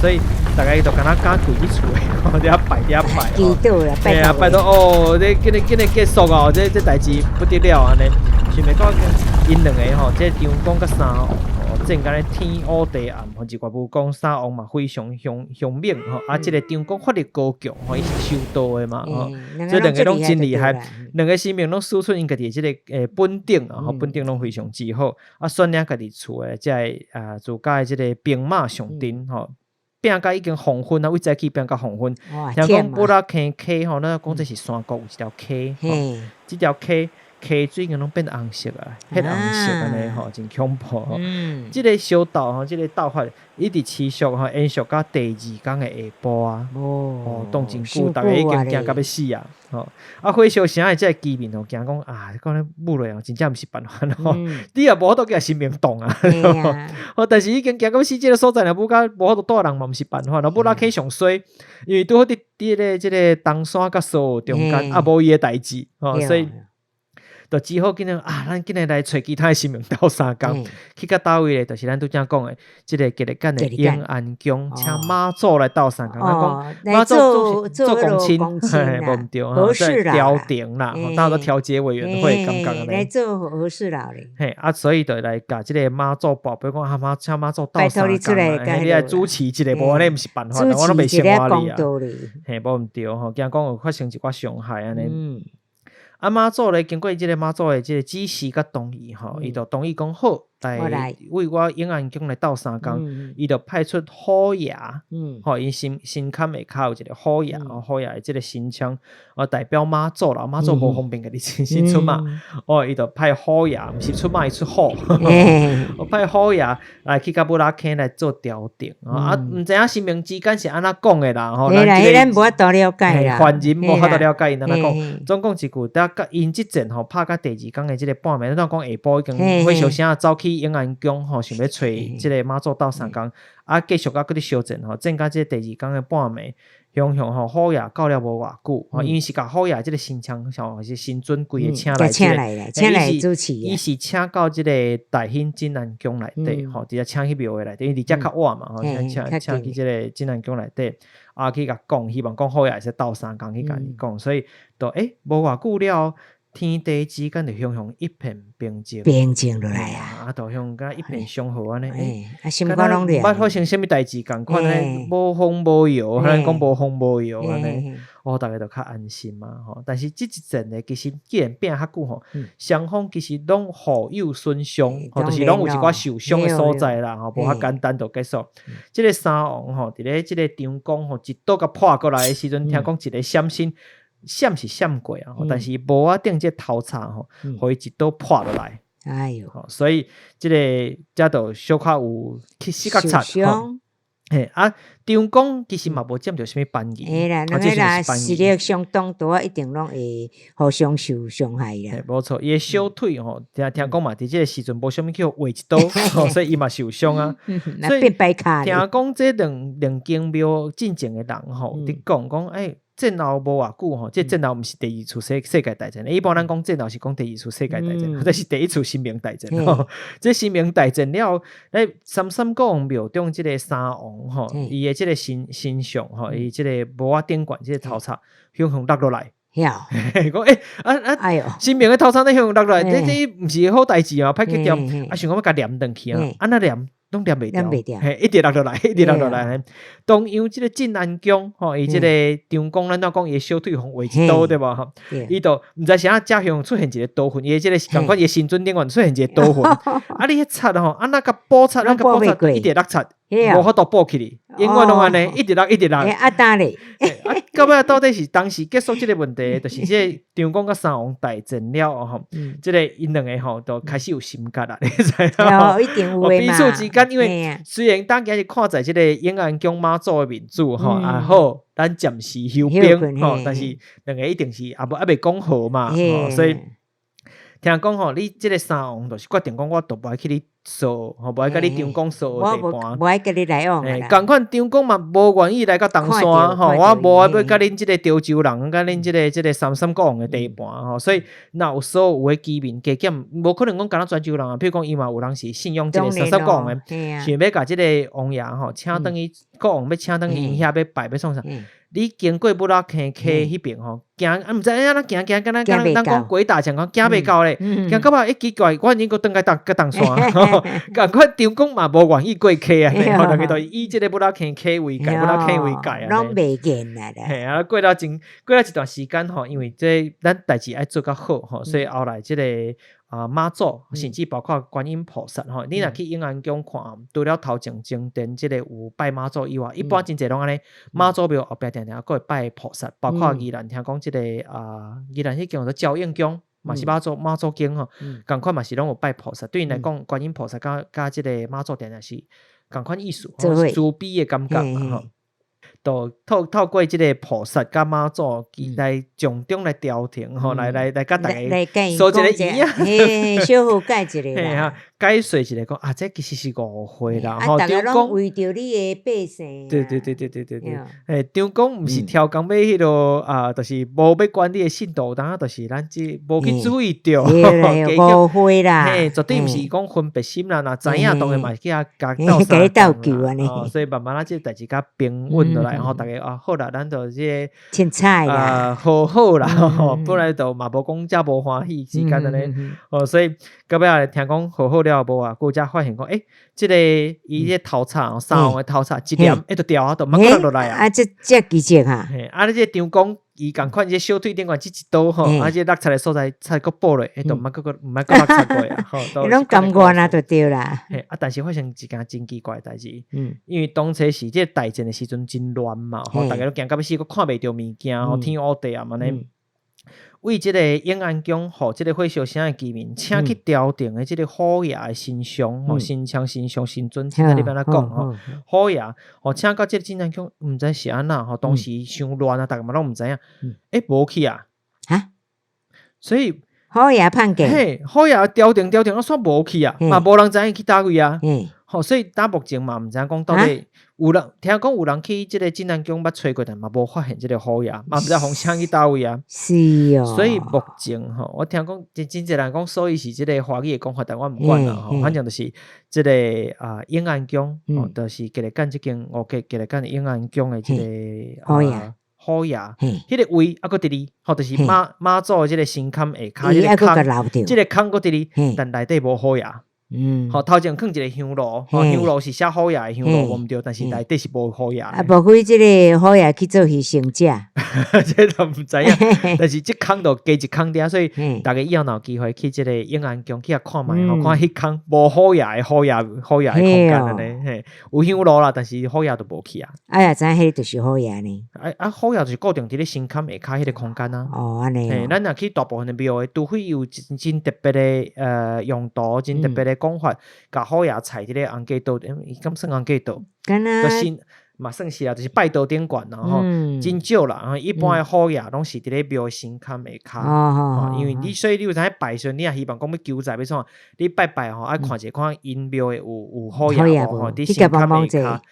所以逐家就敢若敢跪佇厝的，佇遐拜佇遐拜。祈禱啦，拜。啊，拜托哦，這緊緊結束哦，這這代誌不得了按呢，想袂到𪜶兩个吼，這張公佮三王。戰甲咧天烏地暗，吼，日月無光，三王嘛非常兇兇猛吼，啊，這个張公法力高強，吼，伊是修道的嘛，吼，這兩个攏真厲害，兩个神明攏使出𪜶家己的這个本領啊，吼，本領攏非常之好，啊，率領家己厝的這个啊自家的這个兵馬上陣吼，拼甲已經黃昏啊，為早起拼甲黃昏，聽講布拉坑溪吼，咱講這是山谷有一條溪，這條溪。溪水已經攏變紅色啊，血紅色按呢吼，真恐怖吼。這个相鬥吼，這个鬥法一直持續吼，延續到第二工的下晡啊。哦，當真久，逐家已經驚甲欲死啊！吼，啊，火燒城的這个居民吼，驚講啊，講咧舞落哦，真正毋是辦法吼。你也無法度共神明擋啊。吼，但是已經驚甲欲死，這个所在若舞甲無法度蹛人嘛，毋是辦法。若舞落去上衰，因為拄好佇佇咧這个東山佮蘇澳中間，啊，無伊的代誌吼，所以。就只好緊咧啊！咱緊咧來揣其他的神明鬥相共，去到佗位咧，就是咱拄才講的，這个吉日干的永安宮，請媽祖來鬥相共。咱講媽祖做做公親，嘿，無毋對，吼，在調停啦，當做調解委員會，感覺按呢。來做和事佬咧。嘿，啊，所以就來共這个媽祖報備講，啊媽，請媽祖鬥相共，你來主持一下，無按呢毋是辦法，我攏袂生活哩啊。嘿，無毋對吼，驚講有發生一寡傷害按呢。啊，媽祖咧，經過這个媽祖的這个指示佮同意吼，伊就同意講好，來為我永安宮來鬥相共，伊就派出虎爺，吼，𪜶身身坎下跤有一个虎爺，虎爺的這个神槍，哦，代表媽祖啦，媽祖無方便家己親身出馬，哦，伊就派虎爺，毋是出馬，伊出虎，派虎爺來去共布拉坑來做調停，啊，毋知影神明之間是按怎講的啦，吼，咱無法度了解啦，凡人無法度了解𪜶按怎講，總共一句，得佮𪜶這戰吼，拍到第二工的這个半暝，咱講下晡已經火燒城走去永安宮吼，想欲揣這个媽祖鬥相共，啊，繼續閣閣咧相戰吼，戰到這個第二工的半暝，雄雄吼虎爺到了無偌久，吼，因為是共虎爺這个神槍，像是神尊規个請來，請來，請來主持，伊是請到這個大興鎮安宮內底，吼，直接請去廟會內底，因為佇遮較晚嘛，吼，請請請去這个鎮安宮內底，啊，去共講，希望講虎爺會使鬥相共去共伊講，所以就欸，無偌久了。天地之間就雄雄一片平靜，平靜落來啊！啊，就像敢若一片祥和按呢。啊，心肝攏涼。毋捌發生啥物代誌仝款呢，無風無搖，咱講無風無搖按呢，哦，逐家就較安心嘛吼。但是這一陣呢，其實既然拼較久吼，雙方其實攏互有損傷，吼，就是攏有一寡受傷的所在啦，吼，無遐簡單就結束。這个三王吼，佇咧這个張公吼，一刀共破過來的時陣，聽講一个閃身。閃是閃過啊，但是帽仔頂這頭插吼，予伊一刀破落來。哎喲，所以這个才就小可有去死角擦。嘿啊，張公其實嘛無佔著啥物便宜，會啦，兩個啦實力相當，拄仔一定攏會互相受傷害啦。無錯，伊的小腿吼，聽聽講嘛，佇這个時陣無啥物去予劃一刀，所以伊嘛受傷啊。所以變白卡。聽講這兩間廟進前的人吼，佇講講，欸，戰後無偌久吼，這戰後毋是第二次世界大戰。一般咱講戰後是講第二次世界大戰，這是第一次神明大戰吼。這神明大戰了，咧三山國王廟中這個三王吼，伊的這個神像吼，伊這個帽仔頂懸這個頭插向向落落來。講欸啊啊！哎喲，神明的頭插咧向落來，這毋是好代誌啊，歹去掂。啊，想講欲共黏轉去啊，按怎黏？攏黏袂牢，嘿，一直落落來，一直落落來。當樣這个鎮安宮吼，伊這个張公，咱拄講伊的小腿予劃一刀對無吼？伊就毋知是按怎向出現一个刀痕，伊的這个仝款伊的神尊頂懸出現一个刀痕。啊，你彼插吼，按怎共補插，按怎共補插，一直落插，無法度補起去，永遠攏按呢，一直落，一直落。啊，當咧？啊，到尾到底是當時結束這个問題，就是這个張公佮三王大戰了後，這个𪜶兩个吼，就開始有心結啦，你知無？一定有的彼此之間，因為雖然當今日看在這个永安宮媽祖的面子吼，啊好，咱暫時休兵吼，但是兩个一定是也無猶未講和嘛，所以聽講吼，你這个三王就是決定講，我都無愛去你掃，吼，無愛共你張公掃的地盤，無愛共你來往。仝款張公嘛，無願意來到東山吼，我無愛欲共恁這个潮州人，共恁這个三山國王的地盤吼，所以若有所有的居民加減，無可能講敢若泉州人啊，譬如講伊嘛有人是信仰這个三山國王的，想欲共這个王爺吼請轉去，國王欲請轉去𪜶遐欲拜欲創啥？你經過布拉坑溪彼邊吼，行啊，毋知按怎行行，敢若敢若咱講鬼打牆，講行袂到咧，行到尾一奇怪，我已經閣轉來東山，仝款張公嘛無願意過溪啊，吼，兩个都以這个布拉坑溪為界，布拉坑為界啊，攏袂見啊啦。嘿啊，過了一段時間吼，因為這咱代誌愛做較好吼，所以後來這個啊媽祖，甚至包括觀音菩薩吼，你若去永安宮看，除了頭前正殿這個有拜媽祖以外，一般真濟攏按呢，媽祖廟後壁定定閣會拜菩薩，包括宜蘭聽講這個啊，宜蘭彼間叫做交應宮，嘛是媽祖宮吼，仝款嘛是攏有拜菩薩。對𪜶來講，觀音菩薩佮這個媽祖定定是仝款意思，慈悲的感覺嘛吼。就透過這个菩薩佮媽祖來從中來調停吼，來佮大家說一个圓啊，嘿，小和解一下啦，解釋一下講啊，這其實是誤會啦，吼，逐家攏為著你的百姓，對對對對對對對，嘿，張公毋是超工欲彼落啊，就是無欲管你的信徒，當就是咱這無去注意著，誤會啦，嘿，絕對毋是講分別心啦，若知影當然嘛去遐共鬥相共啦，所以慢慢仔這个代誌較平穩落來，吼，逐家啊好啦，咱就這个凊彩啦，和好啦，吼，本來就嘛無講遮無歡喜之間按呢，哦，所以到尾仔聽講和好了無偌久，才發現講，欸，這个伊這頭插，三王的頭插一黏，欸，就掉啊，就毋閣落落來啊。啊，這奇蹟哈。嘿，啊，你這張公伊仝款，這小腿頂懸這一刀吼，啊，這落插的所在插閣補落，欸，就毋閣閣毋閣落插過啊，吼，攏甘願啊，就對啦。嘿，啊，但是發生一件真奇怪的代誌，因為當初是這個大戰的時陣真亂嘛，吼，逐家攏驚到欲死，閣看袂著物件，吼，天烏地暗按呢。為這个永安宮，予這个火燒城的居民，請去朝廷的這个虎爺的神像，吼，神像、神像、神尊，凊彩你欲按怎講吼，虎爺，予請到這个鎮安宮，毋知是按怎吼，當時傷亂啊，逐家嘛攏毋知影，欸，無去啊，哈，所以虎爺判給，嘿，虎爺朝廷朝廷啊，煞無去啊，嘛無人知影去佗位啊。吼，所以到目前嘛，毋知影講到底有人聽講有人去這个鎮安宮捌揣過，但嘛無發現這个虎爺，嘛毋知予請去佗位啊。是哦。所以目前吼，我聽講真真濟人講，所以是這个華語的講法，但我毋管啦吼。反正就是這个啊永安宮，吼，就是吉利干這間五個吉利干永安宮的這个虎爺，虎爺，彼个位猶閣佇咧，吼，就是媽祖的這个神龕下跤這个空，這个空閣佇咧，但內底無虎爺。吼，頭前囥一个香爐，吼，香爐是寫虎爺的香爐，無毋對，但是內底是無虎爺。啊，無非這个虎爺去做犧牲者，這都毋知影。但是這空就加一空佇遐，所以逐家以後若有機會去這个永安宮去遐看覓，吼，看彼空無虎爺的虎爺虎爺的空間按呢，嘿，有香爐啦，但是虎爺就無去啊。啊，也知影彼个就是虎爺呢。啊啊，虎爺就是固定佇咧神龕下跤彼个空間啊。哦，按呢。嘿，咱若去大部分的廟會，除非有真真特別的用途，真特別的講法，共虎爺踩佇咧紅果桌，伊敢算紅果桌？敢若就是嘛算是啦，就是拜桌頂懸啦吼，真少啦。吼，一般的虎爺攏是佇咧廟神龕下跤，吼，因為你所以你有知影拜時陣，你若希望講欲求財欲創，你拜拜吼愛看一下看𪜶廟的有虎爺無吼，佇神龕下跤。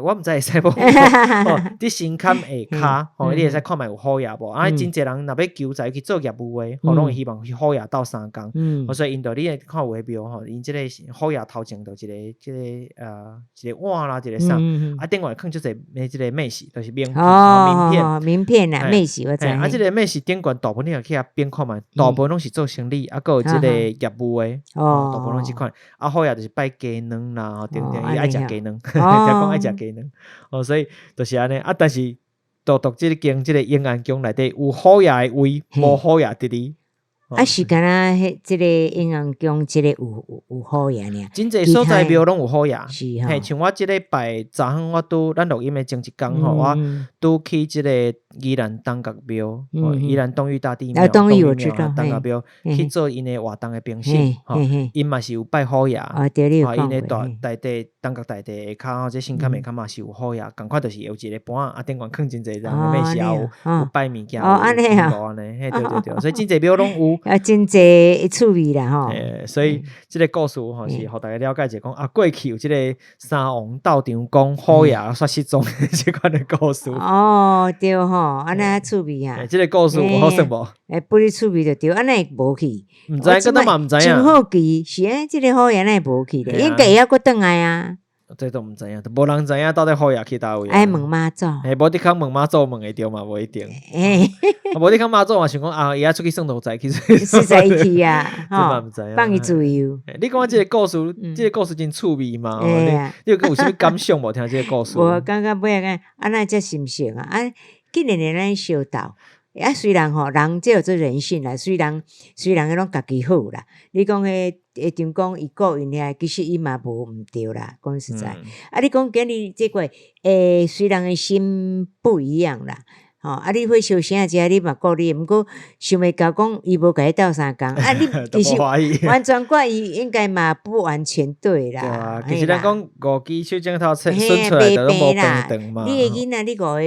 我毋知會使無，佇神龕下跤吼，你會使看覓有虎爺無？啊，真濟人若欲求財去做業務的，吼，攏會希望去虎爺鬥相共。所以𪜶就你會看有的廟吼，𪜶這個虎爺頭前就一個這個一個碗啦，一個啥，啊頂懸囥足濟的這個名士，就是名片，名片，名片啦，名士我知。啊，這個名士頂懸大部分你若去遐變看覓，大部分攏是做生理，啊，閣有這個業務的，大部分攏這款。啊，虎爺就是拜雞卵啦，等等，伊愛食雞卵，聽講愛食雞卵，哦，所以就是按呢。啊，但是獨獨這個間這個永安宮內底有虎爺的位，無虎爺佇裡。啊，是敢若彼這個永安宮這個有虎爺爾，真濟所在廟攏有虎爺。是嘿，像我這禮拜昨昏我拄咱錄音的前一工吼，我拄去這個宜蘭東角廟，宜蘭東裕大帝廟，東裕我知道，東角廟去做𪜶的活動的評審，吼，𪜶嘛是有拜虎爺，吼，𪜶的大大帝東角大帝下跤吼，這神龕下跤嘛是有虎爺，仝款就是有一個盤仔，啊頂懸囥真濟人的物事，有拜物件，有按呢，嘿，對對對，所以真濟廟攏有。啊，真濟趣味啦吼。所以這個故事吼是予大家了解者講啊，過去有這個三王鬥場講虎爺煞失蹤這款的故事。哦，對吼，按呢較趣味啊。這個故事有好耍無？欸，不哩趣味就對，按呢會無去？毋知，我都嘛毋知影。真好奇，是按這個虎爺哪會無去咧？應該會曉閣轉來啊。這都毋知影，無人知影到底虎爺去佗位。愛問媽祖。嘿，無你較問媽祖問會著嘛，無一定。欸，無你較媽祖嘛想講啊，伊愛出去耍都知去。實在去啊，這嘛毋知影。放伊自由。你感覺這個故事，這個故事真趣味嘛？你有啥物感想無？聽這個故事。無，感覺尾仔講，啊，哪會遮心酸啊？啊，竟然會按呢相鬥。啊，雖然吼，人這叫做人性啦，雖然彼攏家己好啦。你講彼會長講伊顧𪜶遐，其實伊嘛無毋對啦，講實在。啊，你講今日這個，雖然的心不一樣啦，吼，啊，你火燒聲遮，你嘛顧你的，毋過想袂到講伊無共你鬥相共，啊，你其實完全怪伊應該嘛不完全對啦。對啊，其實咱講五支手指頭伸出來就攏無平長嘛。你的囡仔，你五個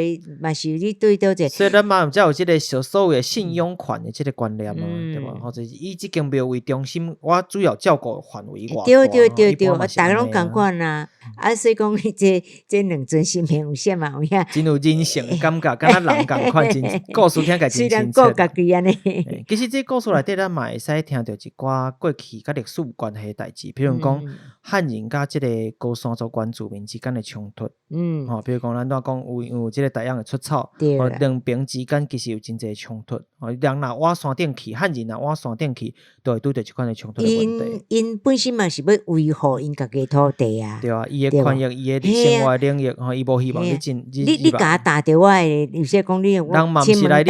嘛是你對佗一個。所以咱嘛毋才有這個所謂的信仰權的這個觀念嘛，對無？或者是以這間廟為中心，我主要照顧範圍偌大。對對對對，逐家攏仝款啊。啊，所以講這兩尊神明有啥嘛有影？真有人性的感覺，敢若人仝款，真故事聽起來真親切。顧家己按呢。其實這故事內底，咱嘛會使聽著一寡過去佮歷史有關係的代誌，比如講漢人佮這個高山族原住民之間的衝突。吼，比如講咱拄仔講有這個大洋的出草，吼，兩邊之間其實有真濟衝突。吼，人若倚山頂去，漢人若倚山頂去，就會拄著這款的衝突的問題。𪜶本身嘛是欲維護𪜶家己的土地啊。對啊，伊的權益，伊的生活的領域，吼，伊無希望你進。你共踏著我的，有些講你人嘛毋是來你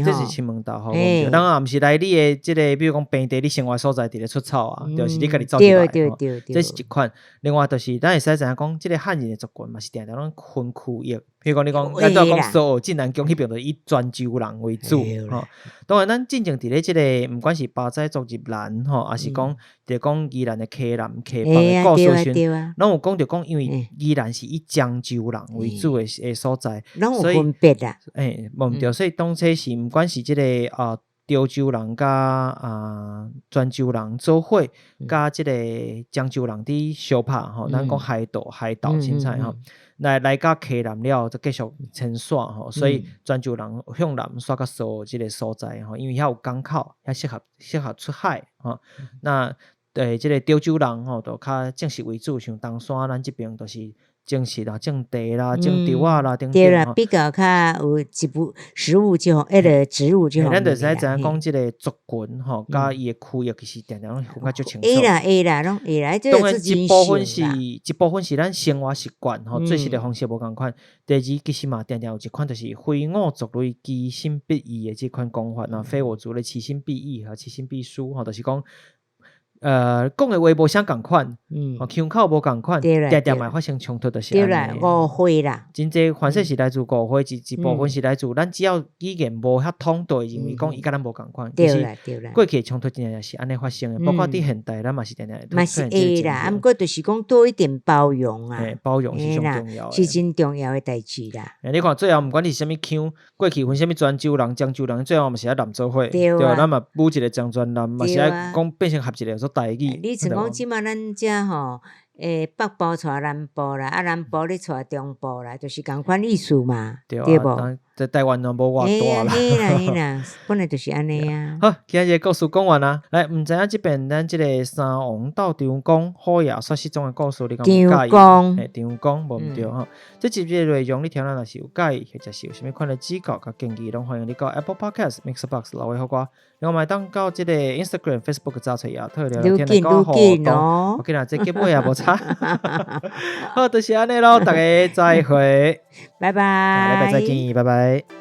的，這是親門踏戶，人也毋是來你的這個，比如講平地，你生活所在佇咧出草啊，就是你家己走入來，這是一款。另外就是咱會使知影講，這個漢人的族群嘛是定定攏分區域。比如講，你講咱拄仔講蘇澳鎮南宮彼邊，就以泉州人為主，吼。當然，咱進前佇咧這個，毋管是巴仔族入蘭，吼，抑是講佇講宜蘭的溪南、溪北的故事時，攏有講著講，因為宜蘭是以漳州人為主的的所在，所以分別啦。欸，無毋對，所以當初是毋管是這個啊潮州人佮啊泉州人做伙，佮這個漳州人佇相拍，吼，咱講海島海島凊彩吼。來到溪南了，就繼續遷徙吼，所以泉州人向南徙到蘇澳這個所在吼，因為遐有港口，遐適合出海吼。那這個潮州人吼，就較種植為主，像東山咱這邊就是種植啦、種茶啦、種稻仔啦等等。對啦，比較較有植物、食物這種，彼个植物這種。咱就是知影講這個族群吼，佮伊的區域其實定定攏分較足清楚。會啦會啦，攏會啦。當然一部分是咱生活習慣吼，做事的方式無仝款。第二，其實嘛定定有一款就是非我族類，其心必異的這款講法，非我族類，其心必異，哈，其心必殊，吼，就是講。講的話無啥仝款，哦，腔口無仝款，定定嘛發生衝突，就是對啦，誤會啦。真濟凡勢是來自誤會，一部分是來自咱只要語言無遐通，就會認為講伊佮咱無仝款。對啦，對啦。過去的衝突真正是按呢發生的，包括佇現代，咱嘛是定定嘛是會啦，啊，毋過就是講多一點包容啊，包容是上重要的，是真重要的代誌啦。你看最後毋管是啥物腔，過去分啥物泉州人、漳州人，最後嘛是愛南做伙，對啊，咱嘛舞一个漳泉男，嘛是愛講變成合一個做台語。你像講這馬咱遮吼，北部帶南部啦，啊南部咧帶中部啦，就是仝款意思嘛，對無？在台灣攏無偌大啦。嘿啦嘿啦，本來就是按呢啊。好，今日故事講完啦。來，毋知影這遍咱這个三王鬥張公虎爺煞失蹤的故事，你敢有佮意？嘿，張公無毋對吼。這集的內容你聽了若是有佮意，或者是有啥物款的指教佮建議，攏歡迎你到 Apple Podcast、Mixbox 留話予我。另外會當到這个 Instagram、Facebook 查揣亞特聊聊天來佮我互動。OK 啦，這結尾也無差。好，就是按呢囉，大家再會，拜拜，下禮拜再見，拜拜。